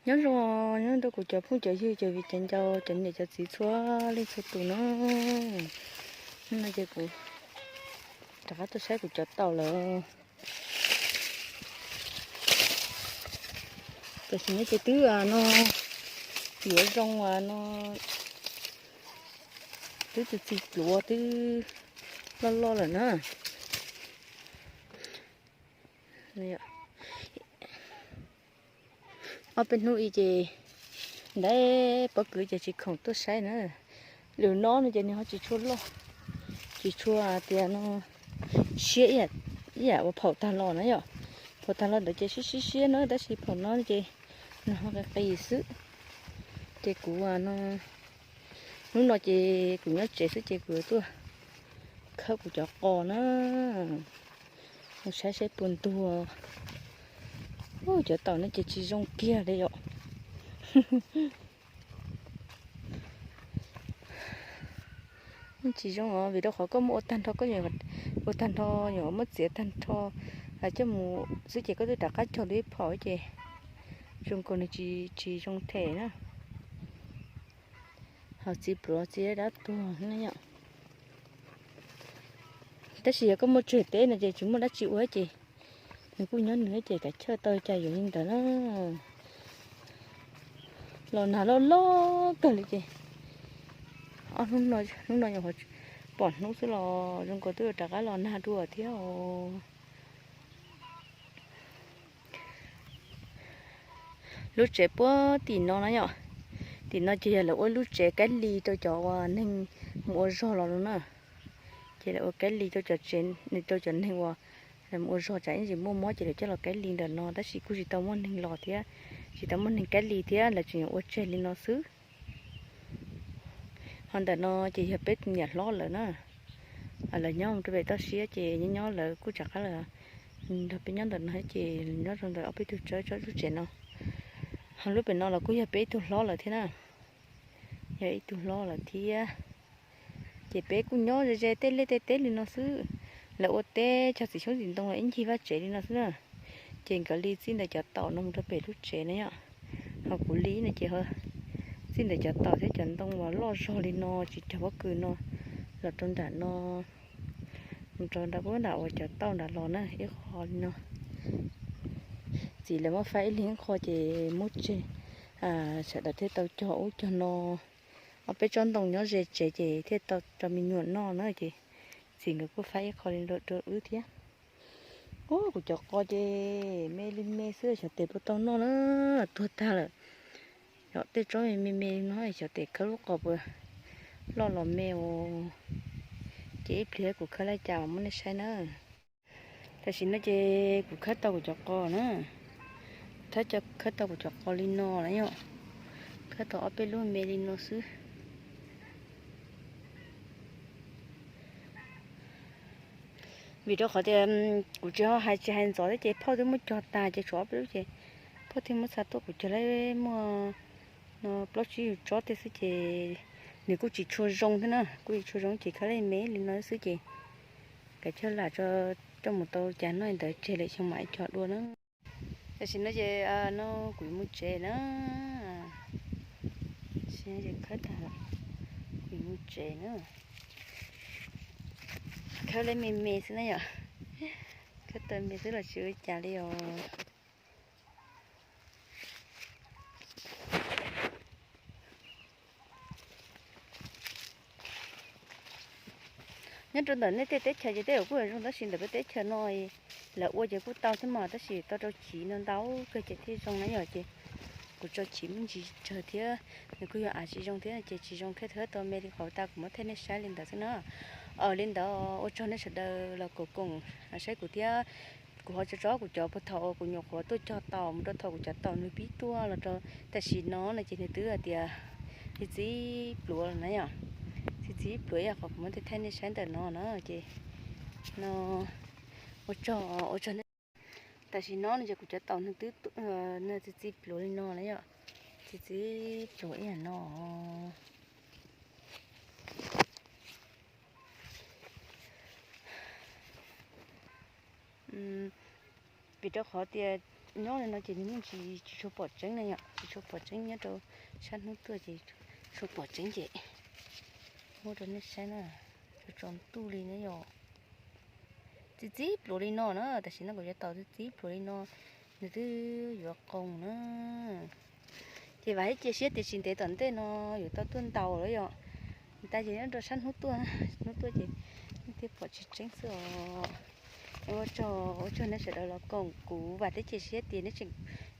Nyob zoo, nyob rau kuv cov phooj cov ywg, cov viv cov ncaus, cov niam cov txiv txhua leej txhua tus na. Hnub no ces kuv rov qab tuaj saib kuv cov taum lawm. Tam sim no ces twb no yuav zoo no, twb txi txi pluav twb loj loj lawm na. Ob peb hnub ib ces ntawd pob kws ces tsis khoom tuaj saib na. Lwm no no ces nws ho tsis tshua loj, tsis tshua tias no siab ib yam uas phaum tag los na yom. Phaum tag los ntawd ces siab siab siab na, tab sis phaum no ces nws ho qis qis xwb. Ces kuv no, hnub no ces kuv nyob tsev xwb ces kuv yuav tuaj khawb kuv cov qos na, mus saib saib puas ntuag. Cov taum no ces tsis zoo kiag li yom. Tsis zoo os, vim rau qhov koj muab ua tag nrho, koj ua tag nrho, yog muab txiav tag nrho coj mus xwb ces koj twb rov qab cog dua ib phaum ces zoo nkaus nws tsis zoo them na. Ho txiv pluav txiv dab tuag na yom. Tab sis yog koj muaj tseg teb no ces tsis muaj dab tsi ua ces nws kuj nyob nws ces kav chawj tau cas yuav li ntawd na. Los nag loj loj kawg li ces ob hnub no, hnub no nyuam qhuav pom hnub xwb los zoo nkaus twb rov qab los nag dua thiab os. Lub tsev puag tim no na yom, tim no ces yog lawv ua lub tsev kaib lis rau cov uas neeg mus ua zog los no na. Ces lawv ua kaib lis rau cov tsev, rau cov neeg uas mus ua zog tsam ib ntsis muaj mob ces lawv coj los kaib lis ntawm no, tab sis kuj tsis tau muaj neeg los thiab, tsis tau muaj neeg kaib lis thiab, lawv tseem yuav ua tseg li no xwb. Ho ntawm no ces yog peb tus niam hlob lawv na, lawv nyob mus rau pem toj siab ces nyob nyob lawv kuj rov qab los nrog peb nyob ntawm no ces nyob rau ntawm ob peb tug tsawb tsob lub tsev no. Ho lub pem no los kuj yog peb ib tug hlob lawm thiab na, yog ib tug hlob lawm thiab. Ces peb kuj nyob ze ze tej liaj tej teb li no xwb. Lawv ua teb cog txiv xyoob txiv ntoo los ib ncig vaj tsev li no xwb na. Ces nkawd li txij ntawm cov taum no mus rau pem lub tsev na yom. Ho kuv li no ces txij ntawm cov taum thiab cov ntoo uas loj zog li no tsis cog pob kws no los rau nram no, mus rau nram puag nram uas cov taum nram los na ib qho li no. Txiv lawv muab faib ib leeg ib qho ces muab tseg, sawv daws thiaj tau cog ub cog no. Ob peb tsob ntoo nyob ze tsev ces thiaj tau rau me nyuam noj na ces txiv nkawd kuj faib ib qho li rau wb thiab. Ub, kuv cov qos ces me li me xwb, xyov tes puas tau noj na, tuag tag lawm. Yog tej tsob me me li no xyov tes khawb lub qos puas loj los me os. Ces ib pliag kuv khawb li cas muab nej saib na. Tam sim no ces kuv khawb tau kuv cov qos na, khawb tau kuv cov qos li no na yom, khawb tau ob peb lub me li no xwb. Vim rau qhov tias kuv tsis ho hais tsis hais ntxov thiab ces phauj twb muab cog tag ces tshuav ob peb lub ces phauj thiaj muab txha tuaj, kuv cog li muaj no plaub tsib yug tsob tej xwb ces nws kuj tsis tshua zoo thiab na, kuj tsis tshua zoo ces khawb li me li no xwb ces kav tsij lam tso, coj mus tau cas noj li ntawd tseg lwm xyoo mam cog dua na. Tam sim no ces no kuv yuav mus tsev na, kuv yuav mus tsev na. Khawb li me me xwb na yom, khawb tau me xwb los tsis ua cas li os. Nyob rau ntawm nej tej teb chaws ces tej zaum kuj yuav zoo, tab sis ntawm peb teb chaws no lawv ua ces kuj tau thiab mas, tab sis tau rau chiv no ntau kawg ces thiaj zoo na yom. Ces kuv tso chiv me ntsis tsawg thiab nws kuj yuav av tsis zoo thiab ces tsis zoo khawb tau me li qhov tas kuv muab thaij nej saib li ntawd xwb na. Li ntawd ua tsaug nej sawv daws los koom koom saib kuv thiab. Kuv ho tso tso kuv cov puag thaum uas kuv nyuam qhuav tuaj cog taum mus rau thaum kuv cov taum nws pib tuaj los rau tam sim no no ces nws twb hais tias txi txiv pluav na yom, txi txiv pluav ib yam qhov kuv muab thaij nej saib ntawm no na ces no ua tsaug, ua tsaug nej. Tam sim no no ces kuv cov taum nws twb txi txiv pluav li no na yom, txi txiv pluav ib yam no. Vim rau qhov tias Nyob li no ces nws yeej tsis, tsis tshua pom tseeb na yom, tsis tshua pom tseeb, nyob rau sab hnub tuaj ces tshua pom tseeb ces muab rau nej saib na, tsaus ntuj li ne yom. Txi txiv pluas li no na, tam sim no kuv yuav tau txi txiv pluas li no, nws twb yuav qoos na. Ces vam thiab cia siab tias tsis ntev tom ntej no yuav tau tuaj ntaus lawm yom. Ntawd ces nyob rau sab hnub tuaj, hnub tuaj ces nej thiaj pom tsis tseeb xwb os. Ua tsaug, ua tsaug nej sawv daws los koom kuv, vam thiab cia siab tias nej tseem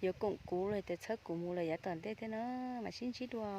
yuav koom kuv los tias txhawb kuv mus lawm yav tom ntej thiab na, mam sib ntsib dua.